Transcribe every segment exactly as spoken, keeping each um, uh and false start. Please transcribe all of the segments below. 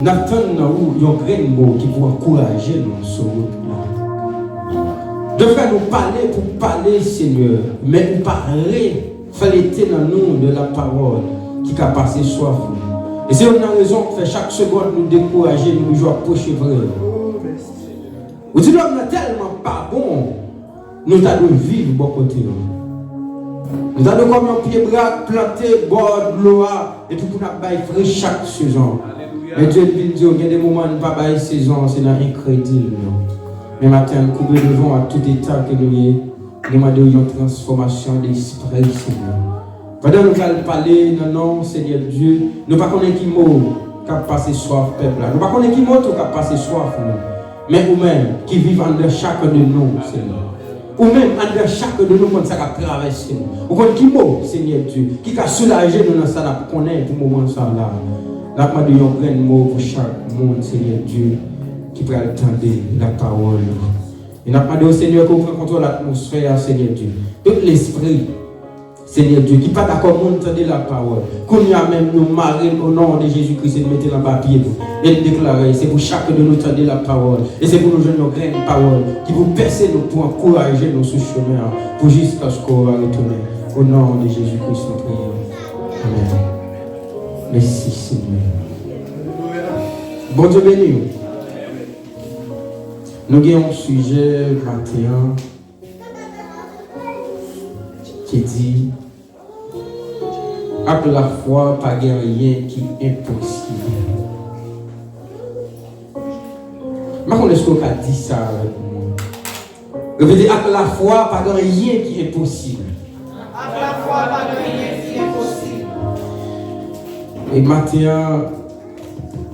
N ap tann nan ou yon grenn mo ki pou ankouraje nou sou wout la. De frè, nou pale pou pale, Senyè, men ou pa reflete nan nou de la pawòl ki ka pase swaf nou. E se youn nan rezon k fè chak segond nou dekouraje, nou toujou ap pwoche vre. Ou di lòm nan tèlman pa bon, nou ta dwe viv bò kote yo. Nou ta dwe kòm yon pye brak plante bò dlo a, epi pou n ap bay fri chak sezon. Men Dye vin di w, gen de moman n pa bay sezon, se nan enkredil nou. Men maten an, koube devan w ak tout eta ke nou ye, nou mande w yon transfòmasyon de espri, Senyè. Pandan nou pral pale nan non Senyè Dye, nou pa konnen ki mo k ap pase swaf pèp la. Nou pa konnen ki mo tou k ap pase swaf nou. Men ou menm ki viv anndan chak de nou, Senyè. Ou menm anndan chak de nou konn sa k ap travèse nou. Ou konn ki mo, Senyè Dye, ki ka soulaje nou nan sa n ap konnen pou moman sa la. N ap mande yon grenn mo pou chak moun, Senyè Dye, ki pral tande lapawòl ou. E n ap mande w, Senyè, ke w pran kontwòl atmosfè a, Senyè Dye. Tout lespri Senyè Dye, ki pa dakò moun tande lapawòl. Kounye a menm, nou mare l o non de Jezi Kris e n mete l anba pye nou. E n deklare, se pou chak de nou tande lapawòl. E se pou nou jwenn yon grenn pawòl ki pou pèse nou, pou ankouraje nou sou chemen an, pou jiskaske w va retounen. O non de Jezi Kris, nou priye. Amèn. Mèsi, Senyè. Bondye beni w. Nou gen yon sijè maten an ki di, ak lafwa, pa gen anyen ki enposib. M pa konn èske w ka di sa avèk mwen. Repete, ak lafwa, pa gen anyen ki enposib. Ak lafwa, pa gen anyen ki enposib. E maten an,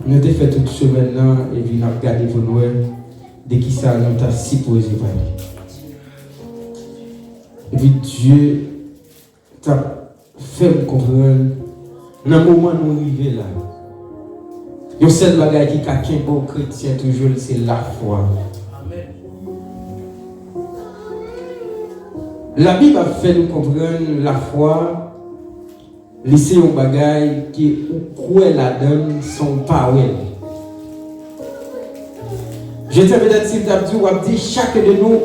nou te fè tout semèn nan, epi n ap gade pou n wè de kisa nou ta sipoze pale. Epi Dye t ap fè m konprann, nan moman nou rive la, yon sèl bagay ki ka kenbe w kretyen toujou, se lafwa. Labib ap fè nou konprann lafwa, li se yon bagay ke ou kwè ladan l san w pa wè l. Jodi a, petèt, si m t ap di w, w ap di, chak de nou,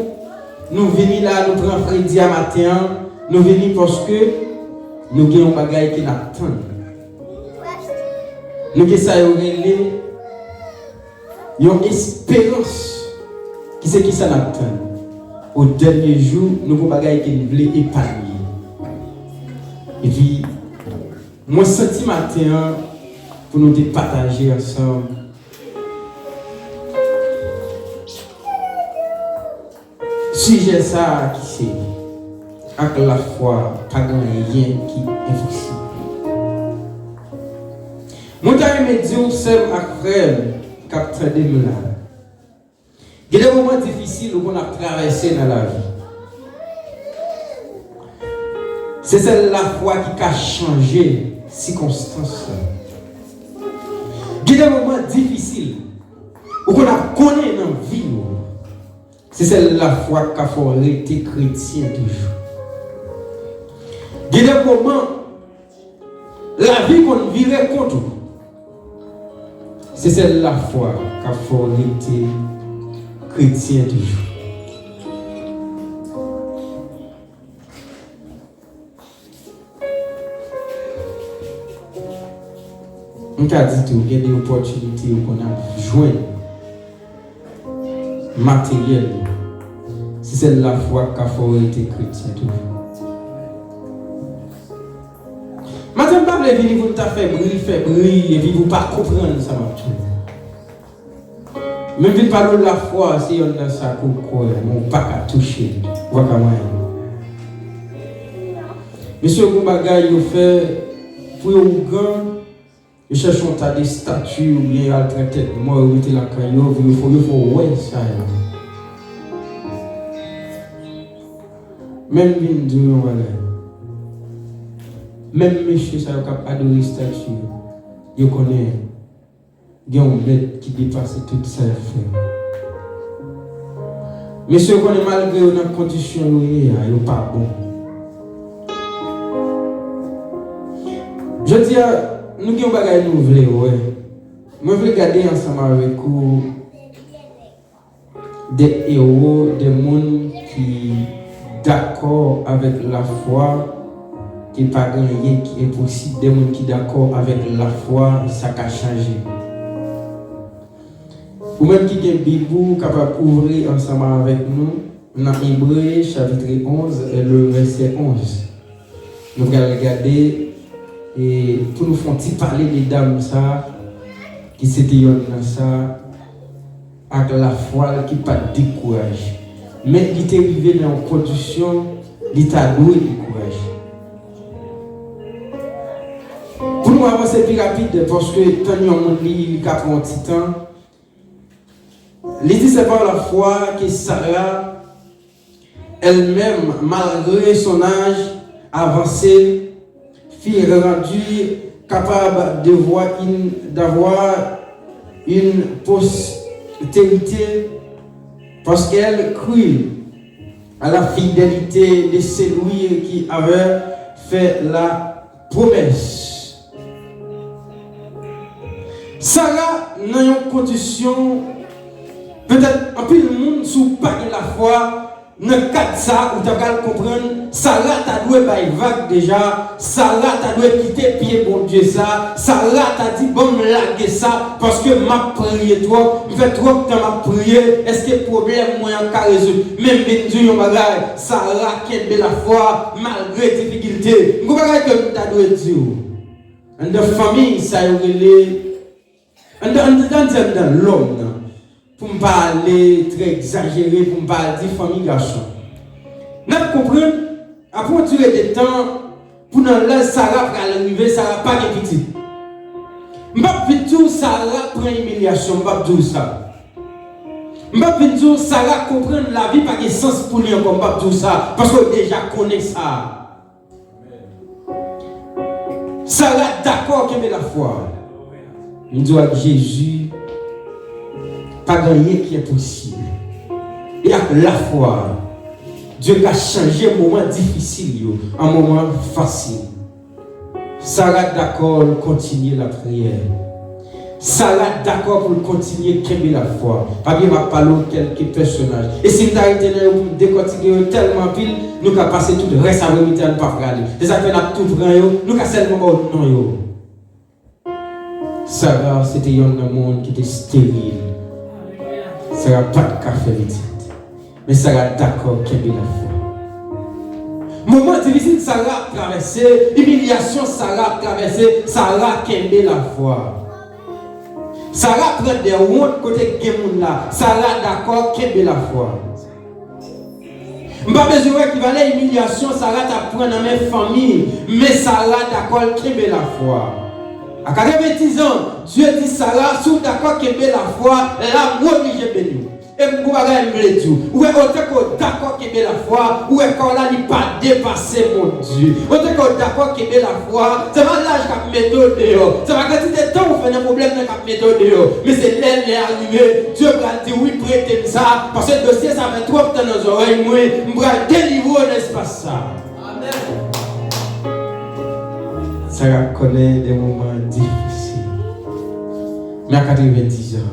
nou vini la, nou pran fredi a maten an, nou vini paske nou gen yon bagay ke n ap tann. Nou gen sa yo rele yon esperans, ki se kisa n ap tann. O dènye jou, nou gen yon bagay ke n vle epanye. Epi, mwen santi maten an, pou nou te pataje ansanm sijè sa a ki se, ak lafwa, pa gen anyen ki enposib. Mwen ta renmen di w, sè m ak frè m k ap tande m la, gen de moman difisil ou konn ap travèse nan lavi. Se sèl lafwa ki ka chanje sikonstans la. Gen de moman difisil ou konn ap konnen nan vi w. Se sèl lafwa k ka fè w rete kretyen toujou. Gen de moman, lavi konn vire kont ou. Se sèl lafwa k ap fè w rete kretyen toujou. M ka di tou, gen de opòtinite ou konn ap jwenn materyèl. Se sèl lafwa k ka fè w rete kretyen toujou. Maten, m pa vle vini pou n ta fè bri, fè bri, epi pou w pa konprann sa m ap di w. Men m vin pale w lafwa, se yonn nan sa ke w kwè, men w pa ka touche l, ou pa ka manyen l. Mesye, gon bagay yo fè pou yo ougan, yo chèche yon ta de estati oubyen yo al pran tèt mò, yo mete lakay yo, pou yo fè, yo fè w wè sa yo. Men m vin di w yon bagay. Menm mesye sa yo k ap adore estati yo, yo konnen gen yon mèt ki depase tout sa y ap fè. Mesye yo konnen malgre yo nan kondisyon yo ye a, yo pa bon. Jodi a, nou gen yon bagay nou vle wè. Mwen vle gade ansanm avèk ou de ewo, de moun ki dakò avèk lafwa ke pa gen anyen ki enposib, de moun ki dakò avèk lafwa sa ka chanje. Ou menm ki gen Bib ou, ou kapab ouvri ansanm avèk nou nan Ebre chapit onz, e le vèsè onz. Nou pral gade, e pou nou fè yon ti pale de dam sa, ki se te yonn nan sa, ak lafwa l ki pa t dekouraje. Men li te rive nan yon kondisyon, li ta dwe dekouraje. Pou nou avanse pi rapid, paske tann yon moun li, li ka pran yon ti tan. Li di, c'est par la foi que Sarah, elle-même, malgré son âge avancé, fut rendue capable de voir une, d'avoir une postérité, parce qu'elle crut à la fidélité de celui qui avait fait la promesse. Sara nan yon kondisyon, petèt anpil moun, si w pa gen lafwa, nan kad sa, ou ta pral konprann, Sara ta dwe bay vag deja, Sara ta dwe kite pye Bondye sa, Sara ta di, "Ban m lage sa, paske m ap priye twòp, m fè twòp tan m ap priye, èske pwoblèm mwen an ka rezoud?" Men m vin di w yon bagay, Sara kenbe lafwa malgre difikilte. M gon bagay ke m ta dwe di w. Anndan fanmi sa yo rele, anndan, anndan, anndan, anndan lòm nan, pou m pa ale trè egzajere, pou m pa al di fanmi gason. N ap konprann, apre yon dire de tan, pou nan lè Sara pral rive, Sara pa gen pitit. M p ap vin di w Sara pran imilyasyon, m p ap di w sa. M p ap vin di w Sara konprann lavi pa gen sans pou li ankò, m p ap di w sa, paske w deja konnen sa. Sara dakò kenbe lafwa. M di w ak Jezi, pa gen anyen ki enposib. E ak lafwa, Dye ka chanje moman difisil yo an moman fasil. Sara dakò l kontinye lapriyè. Sara dakò pou l kontinye kenbe lafwa. Pa bliye m ap pale w kèlke pèsonaj. E si m ta rete nan yo pou m dekòtike yo tèlman anpil, nou ka pase tout rès apremidi a nou pa prale. Se sa k fè n ap tou pran yo, nou ka sèlman ba w non yo. Sara se te yonn nan moun ki te esteril. Sara pa t ka fè pitit. Men Sara dakò kenbe lafwa. Moman difisil Sara ap travèse, imilyasyon Sara ap travèse, Sara kenbe lafwa. Sara pran de wont kote gen moun la, Sara dakò kenbe lafwa. M pa bezwen wè ki valè imilyasyon Sara t ap pran nan men fanmi, men Sara dakò l kenbe lafwa. A katrevendiz an, Dye di Sara, "Si w dakò kenbe lafwa, la m oblije beni w." E m gon bagay m vle di w. Ou wè, otan ke w dakò kenbe lafwa, ou wè kò w la li pa depase Bondye. Otan ke w dakò kenbe lafwa, se pa laj k ap mete w deyò. Se pa kantite tan ou fè nan pwoblèm nan k ap mete w deyò. Men se lè lè a rive, Dye pral di, "Wi, prete m sa, paske dosye sa fè twòp tan nan zòrèy mwen, m pral delivre w nan espas sa." Amèn. Sara konnen de moman difisil. Men a katrevendiz an,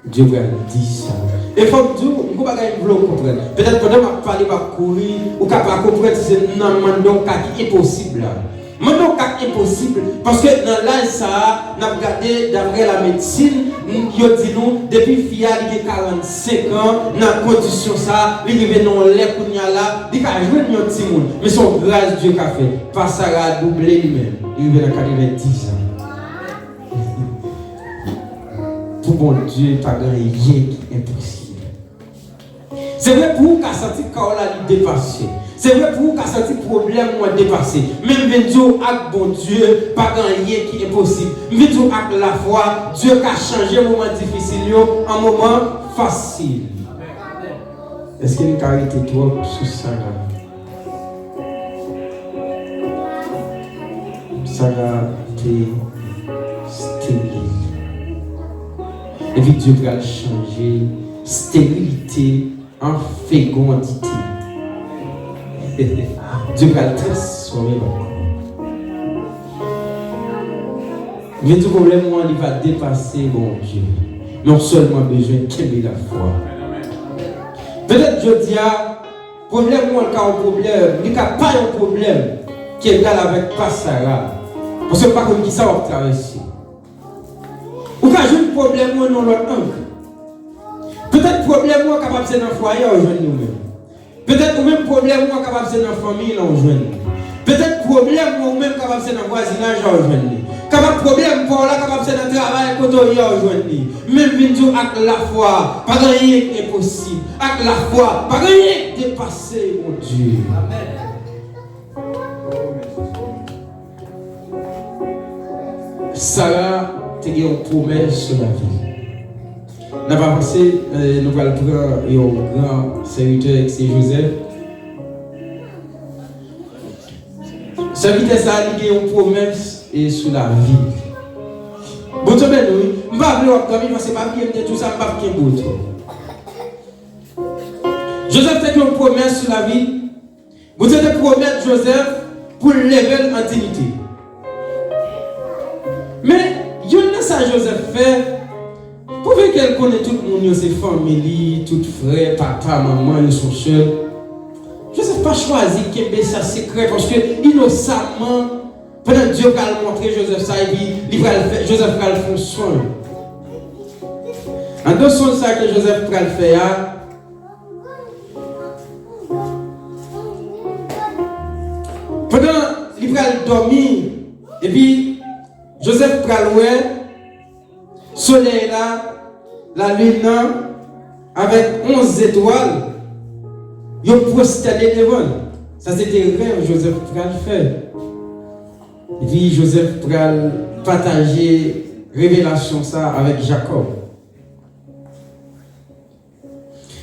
Dye pral di sa. E fò m di w, m gon bagay m vle w konprann. Petèt pandan m ap pale, m ap kouri, ou ka pa konprann si se nan m mande w ka ki enposib la. M mande w ka enposib, paske nan laj sa a, n ap gade daprè lamedsin, n, yo di nou, depi fi a li gen karannsenk an, nan kondisyon sa a, li rive nan yon lè kounye a la, li ka jwenn yon timoun. Men se yon gras Dye ka fè. Pa Sara a double li menm, li rive nan katrevendiz an. Pou Bondye, pa gen anyen ki enposib. Se vre, pou ou ka santi ka w la li depase. Se vre, pou ou ka santi pwoblèm ou an depase. Men m vin di w, ak Bondye, pa gen anyen ki enposib. M vin di w, ak lafwa, Dye ka chanje moman difisil yo an moman fasil. Èske n ka rete twòp sou Sara? Sara te esteril. Epi Dye pral chanje esterilite an fegondite. Dye pral transfòme bagay. Vin di pwoblèm ou an, li va depase Bondye. Men w sèlman bezwen kenbe lafwa. Petèt jodi a, pwoblèm ou an ka yon pwoblèm, li ka pa yon pwoblèm ki egal avèk pa Sara. Paske w pa konn kisa w ap travèse. Ou ka jwenn pwoblèm ou an nan yon lòt ang. Petèt pwoblèm ou an kapab se nan fwaye a w jwenn li ou menm. Petèt ou menm pwoblèm ou an kapab se nan fanmi lan w jwenn li. Petèt pwoblèm ou an ou menm kapab se nan vwazinaj la w jwenn li. Kapab pwoblèm pa w la kapab se nan travay kote w ye a w jwenn li. Men m vin di w ak lafwa, pa gen anyen k enposib. Ak lafwa, pa gen anyen k depase Bondye. Amèn. Sara te gen yon pwomès sou lavi l. N ap avanse, eh, nou pral pran yon gran sèvitè ki se Jozèf. Sèvitè sa a, li gen yon pwomès, eh, sou lavi l. Bondye beni w, wi. M pa vle w ap dòmi, paske pa bliye m te di w sa, m p ap kenbe w twòp. Jozèf te gen yon pwomès sou lavi l. Bondye te pwomèt Jozèf pou l leve l an diyite. Men, youn nan sa Jozèf fè, pou byen ke l konnen tout moun yo se fanmi li, tout frè, papa, manman yo se yon sèl, Jozèf pa chwazi kenbe sa sekrè, paske inosaman, pandan Dye pral montre Jozèf sa, epi li pral fè, Jozèf pral fè yon sonj. Anndan sonj sa ke Jozèf pral fè a, pandan li pral dòmi, epi Jozèf pral wè solèy la, lalin nan, avèk onz zetwal, yo pwostène devan l. Sa se te rèv Jozèf pral fè. Epi Jozèf pral pataje revelasyon sa avèk Jakòb.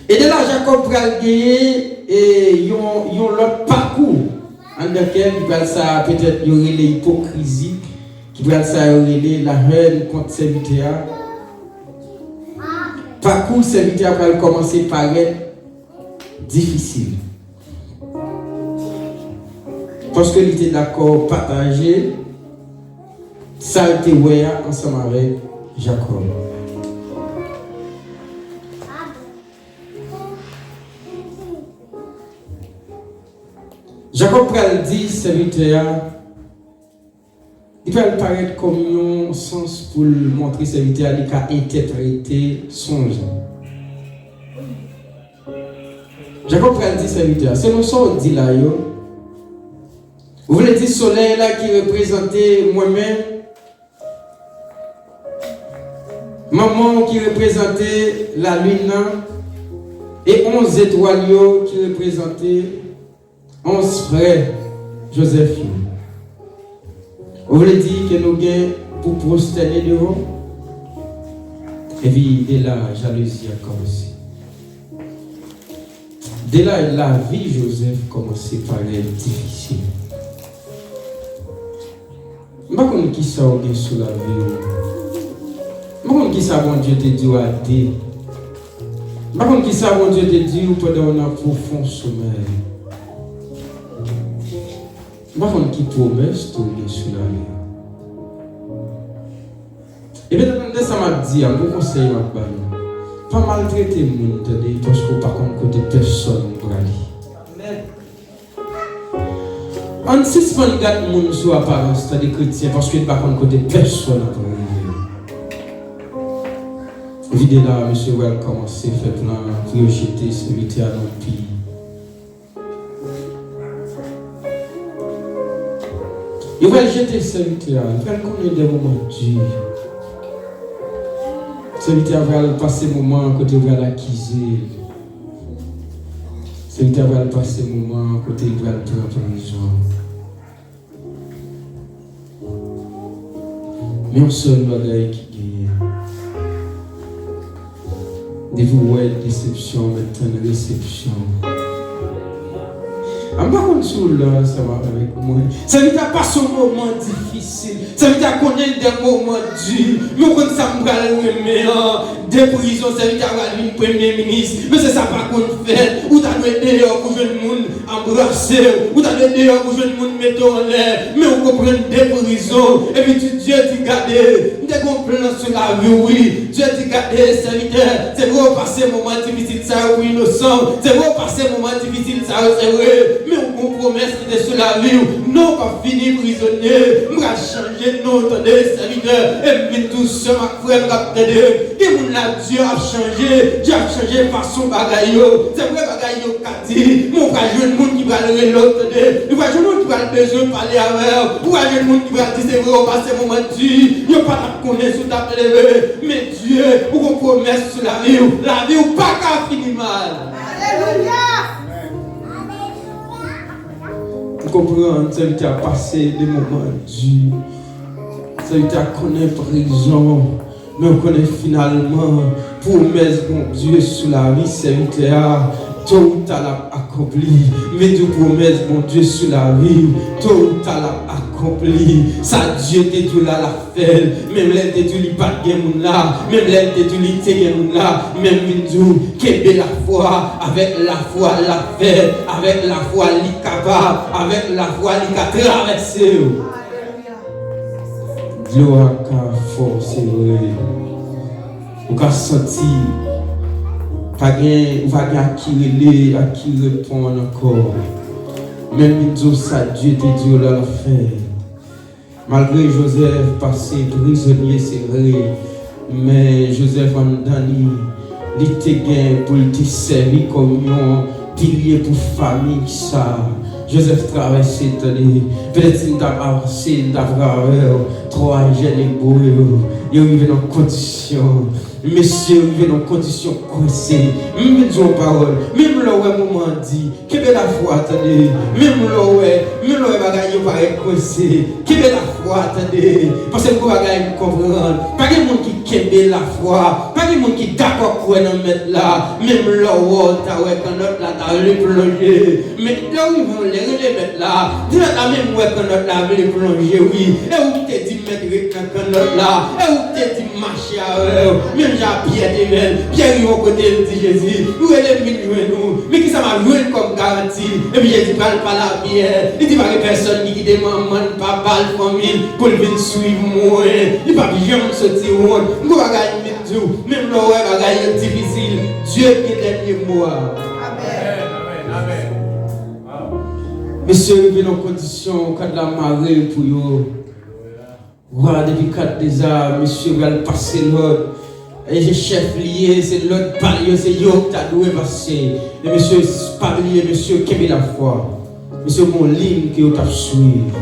E de la, Jakòb pral genyen, e, yon, yon lòt pakou anndan kè l, ki pral sa, petèt, yo rele ipokrizi, ki pral sa, yo rele la haine kont sèvitè a. Pakou sèvitè a pral kòmanse parèt difisil. Paske li te dakò pataje sa l te wè a ansanm avèk Jakòb. Jakòb pral di sèvitè a, li pral parèt kòm yon sans pou l montre sèvitè a li ka entèprete sonj lan. Jakòb pral di sèvitè a, selon sa w di la yo, ou vle di solèy la ki reprezante mwen menm, manman w ki reprezante lalin nan, e onz zetwal yo ki reprezante onz frè Jozèf yo. Ou vle di ke nou gen pou pwostène devan? Epi de la, jalezi a kòmanse. De la, lavi Jozèf kòmanse parèt difisil. M pa konn kisa w gen sou lavi w. M pa konn kisa Bondye te di w a de. M pa konn kisa Bondye te di w pandan w nan pwofon somèy. M pa konn ki pwomès tou w gen sou lavi w. Epi, tande sa m ap di a, m gon konsèy m ap ba nou. Pa maltrete moun, tande, paske w pa konn kote pèsonn prale. Ann sispann gad moun sou aparans, tande, kretyen, paske n pa konn kote pèsonn ap rive. Vide la, mesye pral kòmanse fè plan pou yo jete sèvitè a nan pi. Yo pral jete sèvitè a, li pral konnen de moman di. Sèvitè a pral pase moman kote yo pral akize l. Sèvitè a pral pase moman kote li pral pran prizon. Men yon sèl bagay ki genyen. Depi w wè desepsyon, w mèt tann resepsyon. A, m pa konn Si w la ansanm avèk mwen, sèvitè a pase yon moman difisil. Sèvitè a konnen l de moman di. Men w konn sa m pral renmen an? De prizon, sèvitè a pral vin premye minis. Mesye sa pa konn fèt. Ou ta dwe deyò pou jwenn moun anbrase w. Ou ta dwe deyò pou jwenn moun mete w anlè. Men w konprann de prizon. Epi di, Dye di, gade, m te gen yon plan sou lavi w, wi. Dye di, gade, sèvitè, se vre w pase moman difisil sa yo pou inosan w. Se vre w pase moman difisil sa yo, se vre. Men w gen yon pwomès ki te sou lavi w. Non, w p ap fini prizonye. M pral chanje non w, tande, sèvitè. E m vin di w, sè m ak frè m k ap tande. Gen moun la, Dye ap chanje. Dye ap chanje fason bagay yo. Se vre bagay yo ka di, men w pral jwenn moun ki pral rele w, tande. Ou pral jwenn moun ki pral bezwen pale avè w. Ou pral jwenn moun ki pral di, se vre, w pase moman di. Yo pa t ap konnen si w t ap leve. Men Dye, ou gon pwomès sou lavi w. Lavi w pa ka fini mal. Alelouya! M konprann, sèvitè a pase de moman di. Sèvitè a konnen prizon, men w konnen finalman, pwomès Bondye sou lavi sèvitè a, to ou ta l ap akonpli. M vin di w pwomès Bondye sou lavi w, to ou ta l ap akonpli. Sa Dye te di w la, l ap fè l. Menm lè l te di w li pa t gen moun la, menm lè l te di w li te gen moun la, men m vin di w, kenbe lafwa, avèk lafwa l ap fè, avèk lafwa li kapab, avèk lafwa li ka travèse yo. Dlo a ka fò, se vre. Ou ka santi, pa gen, ou pa gen ak ki rele, ak ki reponn ankò. Men m vin di w sa Dye te di w la, l ap fè. Malgre Jozèf pase prizonye, se vre, men Jozèf anndan li, li te gen pou l te sèvi kòm yon pilye pou fanmi sa. Jozèf travèse, tande. Petèt si m t ap avanse, m t ap pral avè w. Twa jèn Ebre yo, yo rive nan kondisyon. Mesye, yo rive nan kondisyon kwense. M vin di w yon pawòl. Menm lè w wè moman an di, kenbe lafwa, tande. Menm lè w wè, menm lè w wè bagay yo parèt kwense, kenbe lafwa, tande. Paske m gon bagay m konprann. Pa gen moun ki kenbe lafwa. Pa gen moun ki dakò kwè nan Mèt la. Menm lè w wè w ta wè kannòt la ta vle plonje. Men lè w rive anlè, rele Mèt la. Di Mèt la, men m wè kannòt la vle plonje, wi. E ou ki te di m Mèt ret nan kannòt la. E ou ki te di m mache avè w. Menm jan Pyè te fè l. Pyè rive yon kote, l di Jezi, ou rele m vin jwenn ou. Men kisa m ap jwenn kòm garanti? Epi Jezi pral pale a Pyè. Li di, pa gen pèsòn ki kite manman l, papa l, fanmi l pou l vin swiv mwen. Li p ap janm soti wont. M gon bagay m vin di w. Menm lè w wè bagay yo difisil, Dye gen dènye mo a. Amèn. Amèn. Amèn. Mesye rive nan kondisyon, kad la mare pou yo. Wa Nebikadneza, mesye pral pase lòd. E se chèf li ye, se lòd pa l yo, se yo ki ta dwe pase. Men mesye, pa bliye, mesye, kenbe lafwa. Mesye, gon liy ke yo t ap swiv.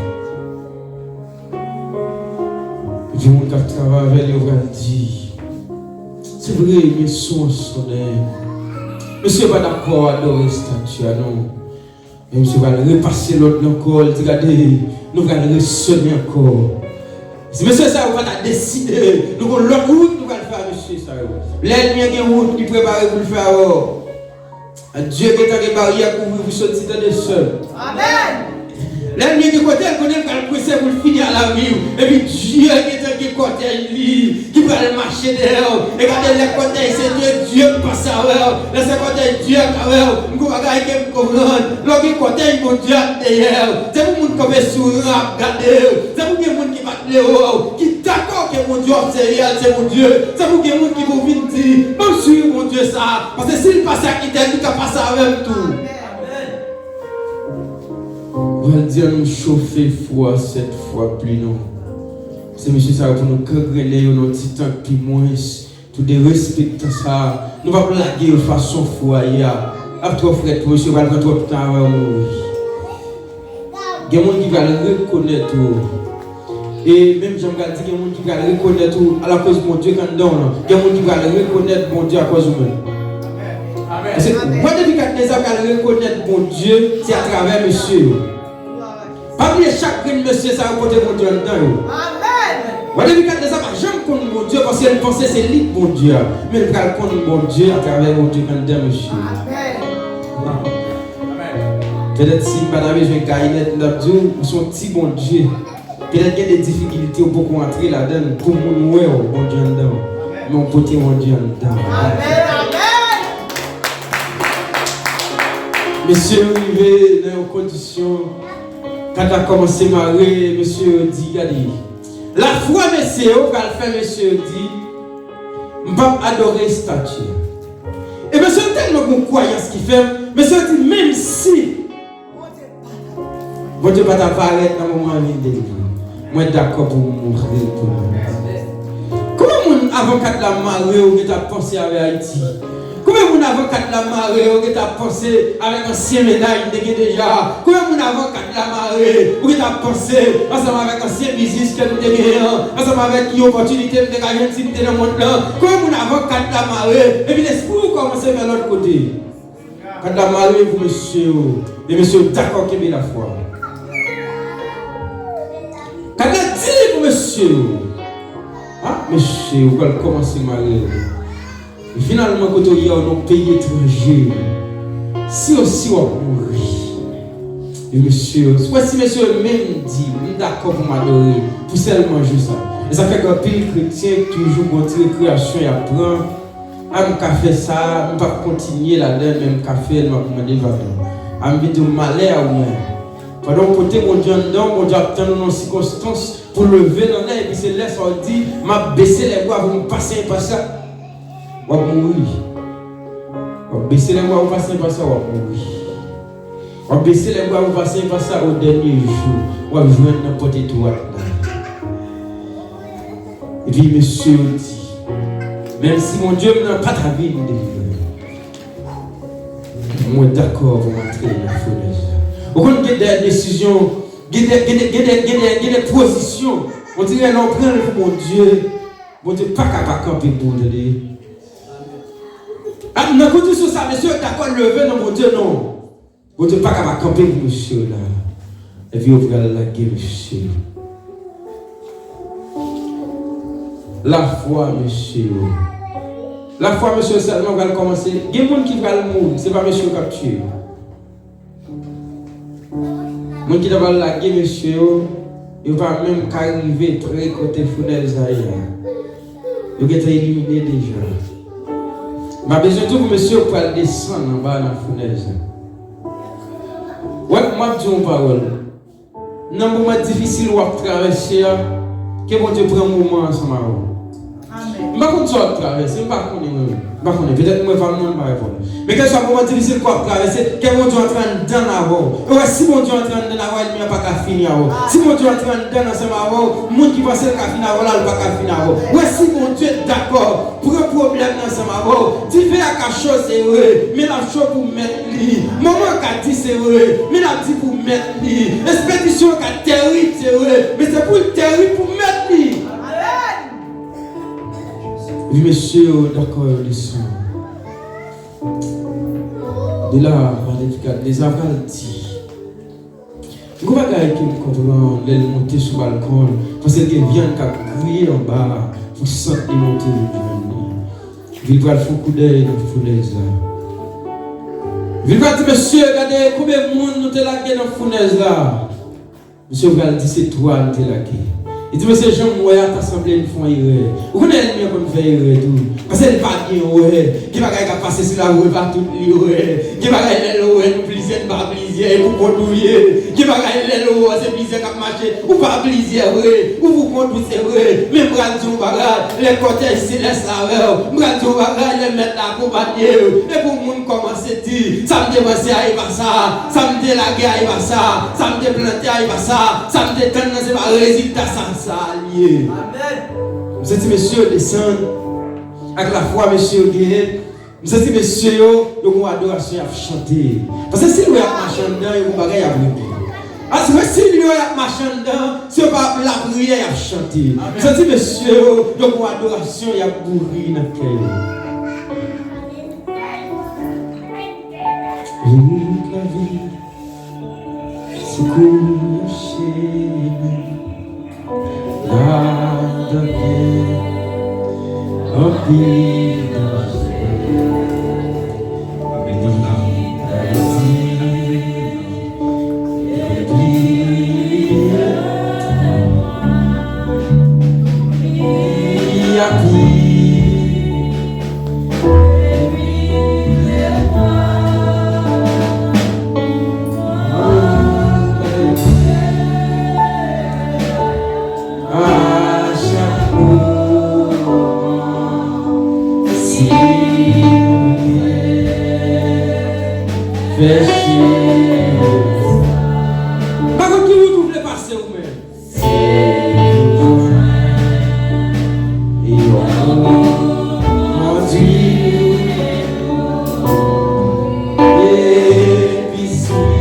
Epi moun k ap travay avè l yo pral di, se vre, men son an sonnen. Mesye pa dakò adore estati a, non. Men misye pral repase lòd la ankò, li di, gade, nou pral resonnen ankò. Si mesye sa yo pa ta deside, nou gon lòt wout nou pral fè a mesye sa yo. Lènmi an gen wout li prepare pou l fè avè w. Dye gentan gen baryè k ouvri pou soti, tande sè m. Amèn. Lènmi an gen kote l konnen l pral kwense pou l fini a lavi w. Epi Dye gentan gen kòtèj li ki pral mache dèyè w. E gade, lè kòtèj se Dye, Dye k pase avè w. Lè se kòtèj Dye k avè w, m gon bagay ke m konprann. Lè w gen kòtèj Bondye ap dèyè w, se pou moun kanpe sou ran ap gade w. Se pou gen moun ki pa t vle wè w, ki dakò ke Bondye w ap sèvi a se Bondye. Se pou gen moun ki pou vin di, ban m swiv Bondye sa a, paske si l pase ak Etèn, li ka pase avè m tou. Amèn. Pral di, ann nou chofe fou a sèt fwa pli non. Se mesye sa yo pou nou gangrennen yo nan ti tan k pi mwens, tou derespektan sa a, nou p ap lage yo fason fou a ye a. L ap twò frèt pou mesye, pral pran twòp tan avè yo mouri. Gen moun ki pral rekonèt ou. E menm jan m pral di, gen moun ki pral rekonèt ou alakoz Bondye k anndan w lan. Gen moun ki pral rekonèt Bondye akòz ou menm. Paske Wa Nebikadneza pral rekonèt Bondye, se atravè mesye yo. Pa bliye, chak grenn mesye sa yo pote Bondye anndan yo. Wa Nebikadneza pa janm konn Bondye paske l panse se li k Bondye a. Men l pral konn Bondye atravè Bondye k anndan mesye yo. Petèt si m pa ta bezwen gaye nèt, m t ap di w, ou se yon ti Bondye. Petèt gen de difikilte ou poko antre ladan l pou moun wè w, Bondye anndan w. Men w pote Bondye anndan w. Mesye yo rive nan yon kondisyon, kad la kòmanse mare, mesye yo di, gade, lafwa mesye yo pral fè mesye yo di, m p ap adore estati a. E mesye yo tèlman gen yon kwayans ki fèm, mesye yo di, menm si Bondye pa ta parèt nan moman an, vin delivre. Mwen dakò pou m mouri pou nou. Konbyen moun avan kad la mare yo gentan ap panse avè Ayiti? Konbyen moun avan kad la mare yo gentan ap panse avèk ansyen mennaj m te gen deja? Konbyen moun avan kad la mare ou gentan ap panse ansanm avèk ansyen biznis ke m te genyen an, ansanm avèk ki opòtinite m te ka jwenn si m te nan mond lan? Konbyen moun avan kad la mare epi lespri w kòmanse fè lòt kote? Kad la mare pou mesye yo. E mesye yo dakò kenbe lafwa. Kad la di pou mesye yo. A, mesye yo pral kòmanse mare yo. E finalman, kote w ye a, w nan yon peyi etranje. Si w si w ap mouri. E mesye yo, wè si mesye yo menm di, m dakò pou m adore pou sèlman jou sa. E sa fè gen anpil kretyen ki toujou gon ti rekreyasyon y ap pran. A, m ka fè sa, m p ap kontinye ladan, men m ka fè l, m ap mande padon. A, m vin di w malè a ou menm. Pandan w pote Bondye anndan w, Bondye ap tann ou nan sikonstans pou leve l anlè, epi se lè sa w di, m ap bese lèbra pou m pase enpas la. W ap mouri. W ap bese lèbra pou pase enpas la, w ap mouri. W ap bese lèbra pou pase enpas la, o dènye jou, w ap jwenn nan pòt etwat la. Epi mesye yo di, menm si Bondye m nan pa ta vin delivre m, mwen dakò pou m antre nan founèz la. Ou konn gen de desizyon, gen de, gen de, gen de, gen de, gen de pozisyon, on dirè lè w pran l pou Bondye, Bondye pa ka pa kanpe pou ou, tande. A, nan kondisyon sa, mesye yo dakò leve nan Bondye, non. Bondye pa ka pa kanpe pou mesye yo la. Epi yo pral lage mesye yo. Lafwa mesye yo. Lafwa mesye yo sèlman pral kòmanse. Gen moun ki pral mouri, se pa mesye yo k ap tiye yo. Moun ki ta pral lage mesye yo, yo pa menm ka rive pre kote founèz la ye a. Yo gentan elimine deja. M pa bezwen di w pou mesye yo pral desann anba nan founèz la. Wè, m ap di w yon pawòl. Nan moman difisil w ap travèse a, ke Bondye pran moman ansanm avè w. Amèn. M pa konn sa w ap travèse, m pa konnen mwen menm. M pa konnen, petèt mwen pa m nan, m pa reponn. Men kèlkeswa moman difisil ke w ap travèse, ke Bondye antre anndan avè w. E wè, si Bondye antre anndan avè w, ènmi an pa ka fini avè w. Si Bondye antre anndan ansanm avè w, moun ki panse l ka fini avè w la, l pa ka fini avè w. Wè, si Bondye dakò, pran pwoblèm nan ansanm avè w. Dife a ka cho, se vre, men l ap cho pou mèt li. Manman an ka di, se vre, men l ap di pou mèt li. Espedisyon an ka terib, se vre, men se pou l terib pou mèt li. Amèn. Wi, mesye yo dakò yo desann. De la, Magnificat, Leza pral di. Gon bagay ke m konprann lè l monte sou balkon l, paske l gen vyann k ap griye anba pou sant li monte vin jwenn li. Epi l pral fè yon koudèy nan founèz la. Epi l pral di, mesye, gade konbyen moun nou te lage nan founèz la. Mesye pral di se twa nou te lage. Li di, mesye, jan m wè a, ta sanble n fè yon erè. Ou konnen ènmi an konn fè erè tou. Paske l pa byen wè. Gen bagay k ap pase sou lari, e pa tout li wè. Gen bagay lè l wè nou plizyè, n pa plizyè, e pou kont ou ye. Gen bagay lè l wè w se plizyè k ap mache, ou pa plizyè vre, ou pou kont ou se vre. Men m pral di w yon bagay, lè kòtèj selès la avè w, m pral di w yon bagay, lè mèt la akonpanye w, e pou moun kòmanse di, sa m te panse a e pa sa, sa m te lage a e pa sa, sa m te plante a e pa sa, sa m te tann nan se pa rezilta sa, sa a l ye. Amèn. M santi mesye yo desann ak lafwa mesye yo genyen. M santi mesye yo, yo gon adorasyon y ap chante. Paske si l wè y ap mache anndan, yo gon bagay y ap regle. Aswè, si l wè y ap mache anndan, se pa lapriyè y ap chante. M santi mesye yo, yo gon adorasyon y ap bouri nan kè yo. Wout lavi se kou yon chemen. Ladan gen anpil danje. Men li ka di Fè cheri. Pa konn ki wout ou vle pase ou menm. Se toujou yon moun kondwi nou. Epi swiv.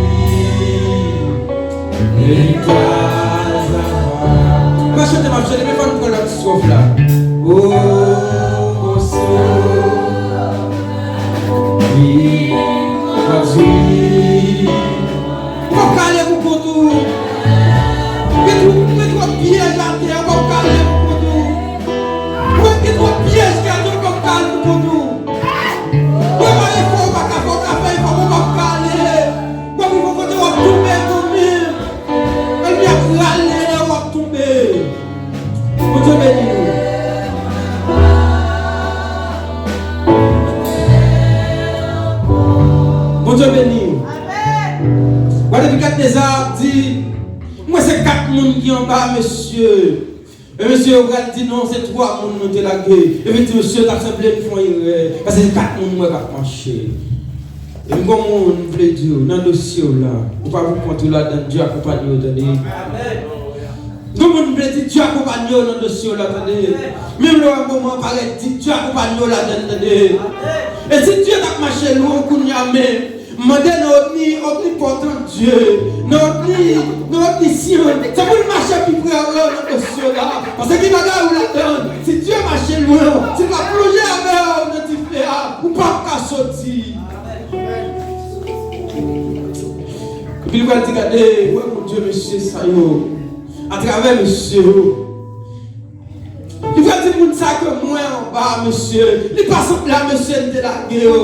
Mwen chante, m ap chante, men fò n pran lòt estwòf la. O, Bondye, wi, w ap jwi. Ou p ap ka ale pou kont ou. Gen twòp, gen twòp pyèj atè, ou p ap ka ale pou kont ou. Ou gen twòp pyèj ki atè, ou p ap ka ale pou kont ou. Ou pa efò, ou pa ka fè, ou ka fè efò, ou p ap ka ale. W ap rive yon kote w ap tonbe kanmenm. Ènmi ap rale w ap tonbe. Bondye beni w. Bondye beni w. Gade Nebikadneza ap di, mwen se kat moun ki anba, mesye. E mesye yo pral di, non, se twa moun nou te lage. Epi di, mesye, ta sanble n fè yon erè. Paske se kat moun mwen k ap mache. E m gon moun m vle di w, nan dosye w la, ou pa pou kont ou ladan, Dye akonpanye w, tande. M gon moun m vle di, Dye akonpanye w nan dosye w la, tande. Menm lè w wè moman an parèt di, Dye akonpanye w ladan, tande. E si Dye t ap mache lwen w kounye a, men, mande nan omni, omnipotan Dye, nan omni, nan omnisyan, se pou l mache pi pre avè w nan dosye w la. Paske gen bagay ou ladan, si Dye mache lwen w, si l pa plonje avè w nan dife a, ou p ap ka soti. Epi l pral di, gade, ou wè Bondye mesye sa yo, atravè mesye yo. Li pral di moun sa ke mwen anba, mesye, li pa sanble a mesye n te lage yo.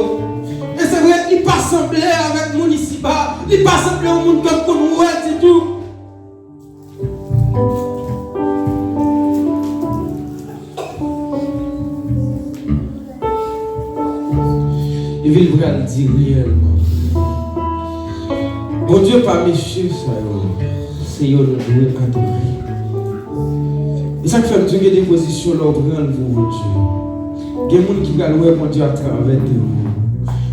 E se vre, li pa sanble avèk moun isiba, li pa sanble yon moun ke m konn wè ditou. Epi l pral di reyèlman, Bondye pa mesye sa yo, se yo nou dwe adore. E sa k fè m di w gen de pozisyon lè w pran l pou Bondye. Gen moun ki pral wè Bondye atravè de ou.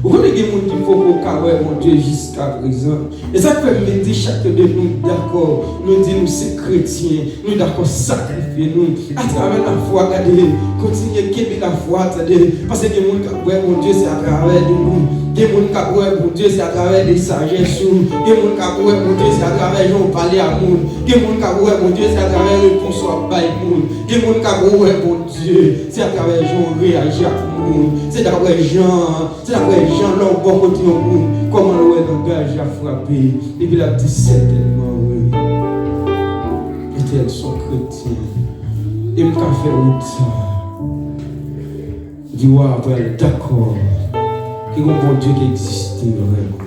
Ou konnen gen moun ki poko ka wè Bondye jiskaprezan. E sa k fè m vin di chak de nou dakò, nou di nou se kretyen, nou dakò sakrifye nou. Atravè lafwa, gade, kontinye kenbe lafwa, tande. Paske gen moun k ap wè Bondye se atravè de ou. Gen moun k ap wè Bondye se atravè de sajès ou. Gen moun k ap wè Bondye se atravè jan w pale a moun. Gen moun k ap wè Bondye se atravè repons w ap bay moun. Gen moun k ap wè Bondye se atravè jan w reyaji ak moun. Se daprè jan, se daprè jan lè w bò kote yon moun, kòman l wè langaj la frape. Epi l ap di sètènman, wi, entèl se yon kretyen. E m ka fè wout sa. Di wa a pral dakò ke gon Bondye ki egziste vrèman.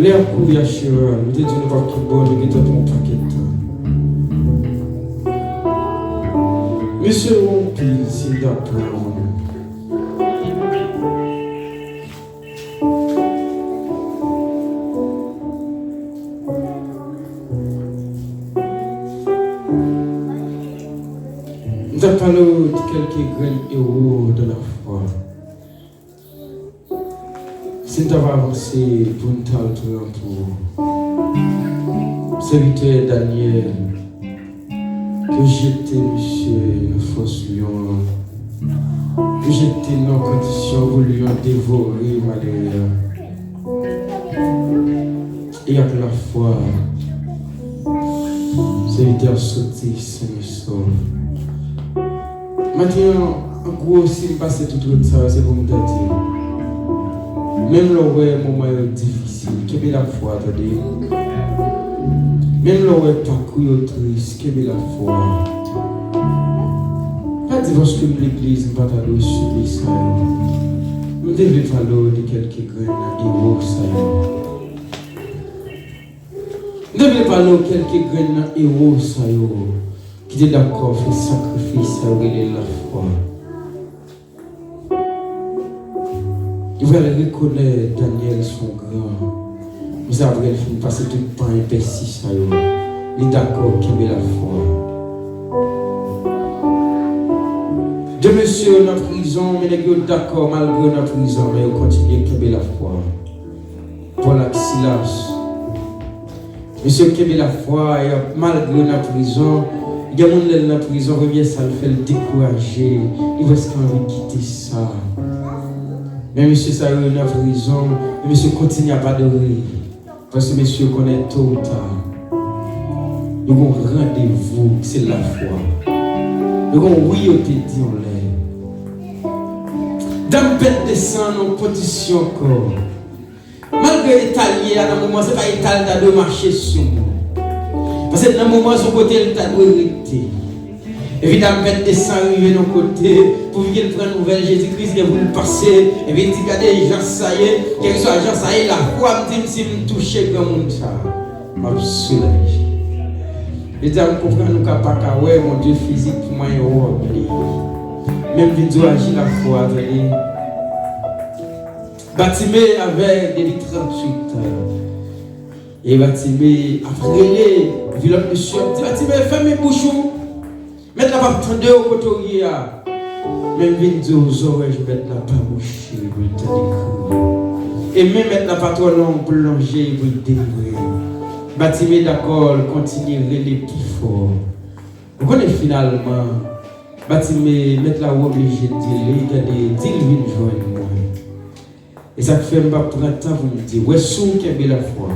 Lè y ap kouri Achera, nou te di nou p ap tout bon, nou gentan pran yon pakèt tan. Mesye yo anpil, si n ta pran. M t ap pale w de kèlke grenn ewo de lafwa. Si n t ap avanse pou n t al pran pou sèvitè Danyèl, yo jete misye nan fòs lyon an. Yo jete l nan kondisyon pou lyon devore malere a. E ak lafwa, sèvitè a soti sen e sòf. Maten an, an gwo, si m pase tout wout sa yo, se pou m ta di w. Menm lè w wè moman yo difisil, kenbe lafwa, tande. Menm lè w wè pakou yo tris, kenbe lafwa. Pa di paske m legliz, m pa ta dwe sibi sa yo. M te vle pale w de kèlke grenn nan ewo sa yo. M te vle pale w kèlke grenn nan ewo sa yo ki te dakò fè sakrifis sa yo rele lafwa. Yo pral rekonèt Danyèl se yon gran. Men se apre l fin pase tout tan enpèsi sa yo, li dakò kenbe lafwa. De mesye yo nan prizon, men nèg yo dakò malgre yo nan prizon, men yo kontinye kenbe lafwa. Pòl ak Silas. Mesye yo kenbe lafwa, e ap, malgre yo nan prizon, gen moun lè l nan prizon, premye sa l fè, l dekouraje, li prèske anvi kite sa. Men mesye sa yo nan prizon, men mesye kontinye ap adore. Paske mesye yo konnen to ou ta, yo gon randevou ki se lafwa. Yo gon wi yo te di yon lè. Dam pèt de san nan kondisyon kò. Malgre eta l ye a nan moman, se pa eta l ta dwe mache sou moun. Paske nan moman, se yon kote l ta dwe rete. Epi dam pèt de san rive nan kote, pou vin pran nouvèl Jezi Kris gen pou l pase, epi l di, "Gade jan sa ye, kèlkeswa jan sa ye, lafwa m di m si m touche granmoun sa, m ap soulaje." Li di, "M konprann ou ka pa ka wè, Bondye fizik pou mwen wòb li." Men m vin di w aji lafwa, tande. Batime avèg depi tranntuit an. E Batime ap rele, epi lòt mesye ap di, "Batime, fèmen bouch ou. Mèt la p ap tande w kote w ye a." Men m vin di w, zòrèy mèt la pa bouche pou l tande kri. E men mèt la pa twò long pou l lonje pou l delivre. Batime dakò, l kontinye rele pi fò. Ou konnen finalman, Batime, mèt la oblije di li, gade, di l vin jwenn mwen. E sa k fè m p ap pran tan pou m di, wè si w kenbe lafwa.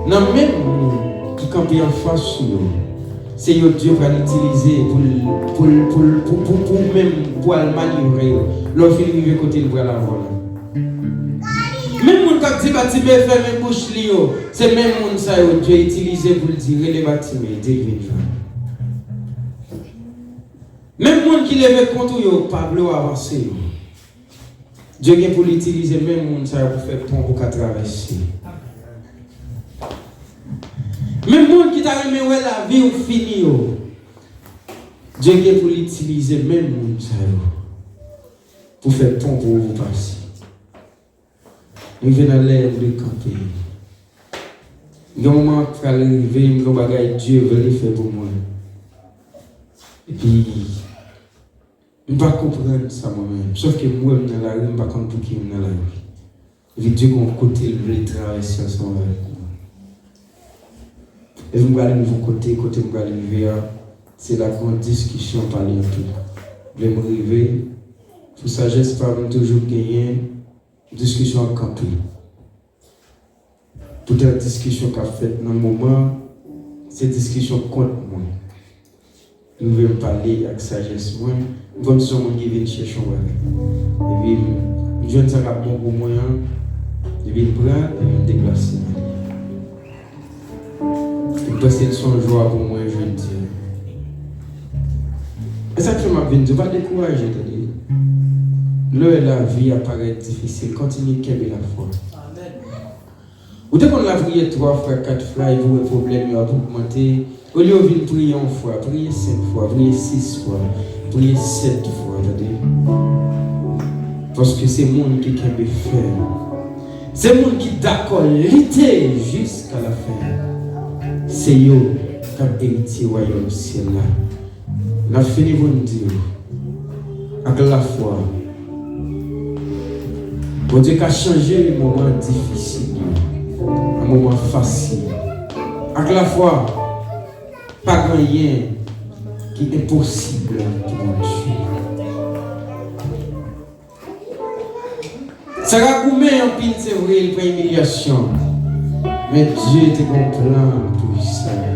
Nan menm moun ki kanpe anfas ou yo, se yo Dye pral itilize pou l, pou l, pou l, pou, pou, pou menm, pou al manevre yo, lè w fin rive kote l pral avè w la. Menm moun k ap di Batime fèmen bouch li yo, se menm moun sa yo Dye itilize pou l di, rele Batime, di l vin jwenn. Menm moun ki leve kont ou yo, pa vle w avanse yo. Dye gen pou l itilize menm moun sa yo pou fè pon pou ka travèse. Menm moun ki ta renmen wè lavi w fini yo, Dye gen pou l itilize menm moun sa yo pou fè pon pou ou pase. Rive nan lè m dwe kanpe. Gen yon moman k pral rive, m gen yon bagay Dye vle fè pou mwen. Epi, m pa konprann sa mwen menm. Sòf ke m wè m nan lari, m pa konn pouki m nan lari. Epi Dye gen yon kote l vle travèse ansanm avèk mwen. Epi m pral rive yon kote, kote m pral rive a, se la gen yon diskisyon, pale anpil. Lè m rive, pou sajès pa m, m toujou genyen diskisyon ap kanpe. Poutan diskisyon k ap fèt nan moman, se diskisyon kont mwen. M rive m pale ak sajès mwen, m kòmsi yon moun ki vin chèche yon bagay. Epi m, m jwenn sa k ap bon pou mwen an, epi m pran, epi m deplase m ale. M panse l se yon jwa pou mwen jodi a. E sa k fè m ap vin di w, pa dekouraje, tande. Lè lavi a parèt difisil, kontinye kenbe lafwa. Ou te konn lapriyè twa fwa, kat fwa, epi w wè pwoblèm yo ap ogmante. Olye w vin priye yon fwa, priye senk fwa, priye sis fwa, priye sèt fwa, tande. Paske se moun ki kenbe fèm. Se moun ki dakò lite jiska lafen. Se yo k ap eritye wayòm syèl la. N ap fini pou n di w, ak lafwa, Bondye ka chanje moman difisil yo an moman fasil. Ak lafwa, pa gen anyen ki enposib pou Bondye. Sara goumen anpil, se vre, li pran imilyasyon. Men Dye te gen yon plan pou Sara.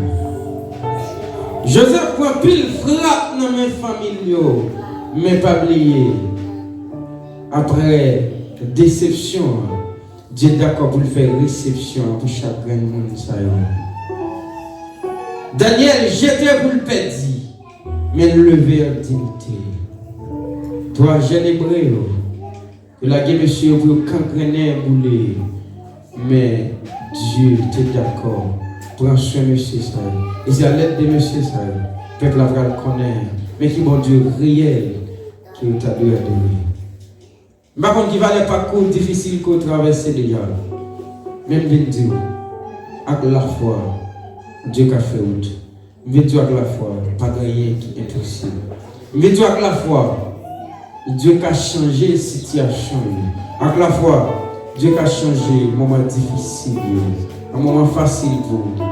Jozèf pran anpil frap nan men fanmi l yo, men pa bliye, apre desepsyon an, Dye dakò pou l fè resepsyon an pou chak grenn moun sa yo. Danyèl jete pou l pèdi, men l leve an diyite. Twa jèn Ebre yo, yo lage mesye yo pou yo kangrennen, boule yo. Men Dye te dakò pran swen mesye sa yo. E se a lèd de mesye sa yo, pèp la pral konnen men ki Bondye reyèl ke yo ta dwe adore. M pa konn ki valè pakou difisil ke w travèse deja. Men m vin di w, ak lafwa, Dye ka fè wout. M vin di w ak lafwa, pa gen anyen ki enposib. M vin di w ak lafwa, Dye ka chanje sitiyasyon yo. Ak lafwa, Dye ka chanje moman difisil yo an moman fasil pou ou.